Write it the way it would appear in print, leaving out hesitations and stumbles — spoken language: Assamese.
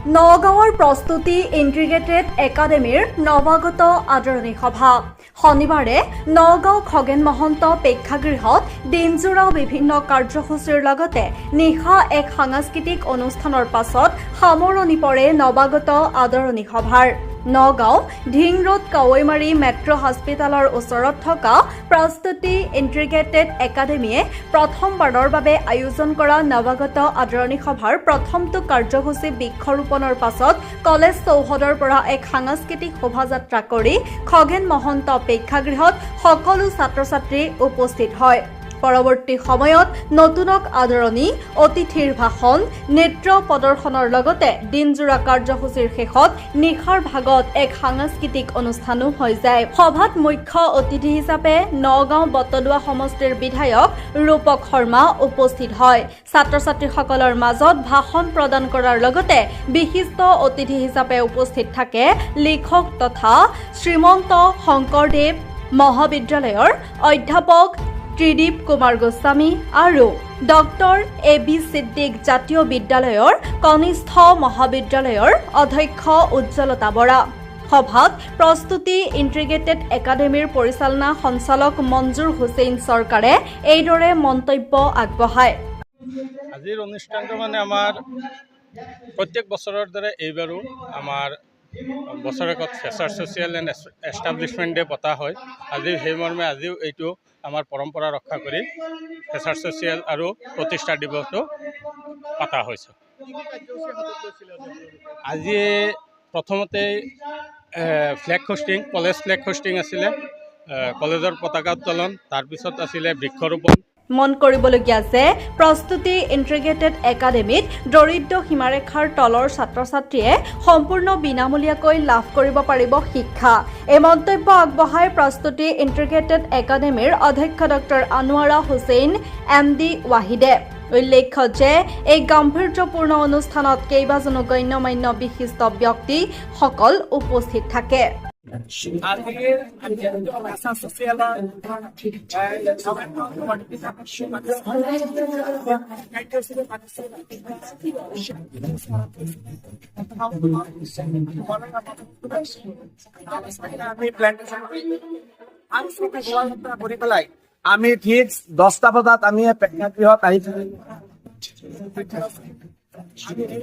নগাঁৱৰ প্ৰস্তুতি ইণ্টিগ্ৰেটেড একাডেমীৰ নৱাগত আদৰণি সভা। শনিবাৰে নগাঁও খগেন মহন্ত প্ৰেক্ষাগৃহত দিনজোৰা বিভিন্ন কাৰ্যসূচীৰ লগতে নিশা এক সাংস্কৃতিক অনুষ্ঠানৰ পাছত সামৰণি পৰে নৱাগত আদৰণি সভাৰ। নগাঁও ঢিং ৰোড, কাৱৈমাৰী মেট্ৰ' হস্পিটেলৰ ওচৰত থকা প্ৰস্তুতি ইণ্টিগ্ৰেটেড একাডেমীয়ে প্ৰথমবাৰৰ বাবে আয়োজন কৰা নৱাগত আদৰণি সভাৰ প্ৰথমটো কাৰ্যসূচী বৃক্ষৰোপণৰ পাছত কলেজ চৌহদৰ পৰা এক সাংস্কৃতিক শোভাযাত্ৰা কৰি খগেন মহন্ত প্ৰেক্ষাগৃহত সকলো ছাত্ৰ ছাত্ৰী উপস্থিত হয়। পৰৱৰ্তী সময়ত নতুনক আদৰণি, অতিথিৰ ভাষণ, নৃত্য প্ৰদৰ্শনৰ লগতে দিনজোৰা কাৰ্যসূচীৰ শেষত নিশাৰ ভাগত এক সাংস্কৃতিক অনুষ্ঠানো হৈ যায়। সভাত মুখ্য অতিথি হিচাপে নগাঁও বটদ্ৰৱা সমষ্টিৰ বিধায়ক ৰূপক শৰ্মা উপস্থিত হয়। ছাত্ৰ ছাত্ৰীসকলৰ মাজত ভাষণ প্ৰদান কৰাৰ লগতে বিশিষ্ট অতিথি হিচাপে উপস্থিত থাকে লিখক তথা শ্ৰীমন্ত শংকৰদেৱ মহাবিদ্যালয়ৰ অধ্যাপক ত্ৰিদীপ কুমাৰ গোস্বামী আৰু ডক্টৰ এ বি ছিদ্দিক জাতীয় বিদ্যালয়ৰ কনিষ্ঠ মহাবিদ্যালয়ৰ অধ্যক্ষ উজ্জ্বলতা বৰা। সভাত প্ৰস্তুতি ইণ্টিগ্ৰেটেড একাডেমীৰ পৰিচালনা সঞ্চালক মঞ্জুৰ হুছেইন চৰকাৰে এইদৰে মন্তব্য আগবঢ়ায়। আজিৰ অনুষ্ঠানটো মানে আমাৰ প্ৰত্যেক বছৰৰ দৰে এইবাৰো আমাৰ বছৰেকত Fresher Social and Establishment Day পতা হয়। আজি সেই মৰ্মে আজিও এইটো আমাৰ পৰম্পৰা ৰক্ষা কৰি ফ্ৰেচাৰ ছ'চিয়েল আৰু প্ৰতিষ্ঠা দিৱসটো পতা হৈছে। আজি প্ৰথমতে flag hoisting, college flag hoisting আছিলে, কলেজৰ পতাকা উত্তোলন, তাৰপিছত আছিলে বৃক্ষৰোপণ। মন কৰিবলগীয়া যে প্ৰস্তুতি ইণ্টিগ্ৰেটেড একাডেমীত দৰিদ্ৰ সীমাৰেখাৰ তলৰ ছাত্ৰ ছাত্ৰীয়ে সম্পূৰ্ণ বিনামূলীয়াকৈ লাভ কৰিব পাৰিব শিক্ষা। এই মন্তব্য আগবঢ়াই প্ৰস্তুতি ইণ্টিগ্ৰেটেড একাডেমীৰ অধ্যক্ষ doctor Anowara Hussain M D ৱাহিদে। উল্লেখ্য যে এই গাম্ভীৰ্যপূৰ্ণ অনুষ্ঠানত কেইবাজনো গণ্যমান্য বিশিষ্ট ব্যক্তিসকল উপস্থিত থাকে। আজিৰ ফ্ৰেচাৰ ছ'চিয়েলৰ কাৰ্যসূচী পাতিছে। আমি প্লেণ্টেশ্যন শোভাযাত্ৰা কৰি পেলাই আমি ঠিক 10টা বজাত আমি প্ৰেক্ষাগৃহত আহি আমি এই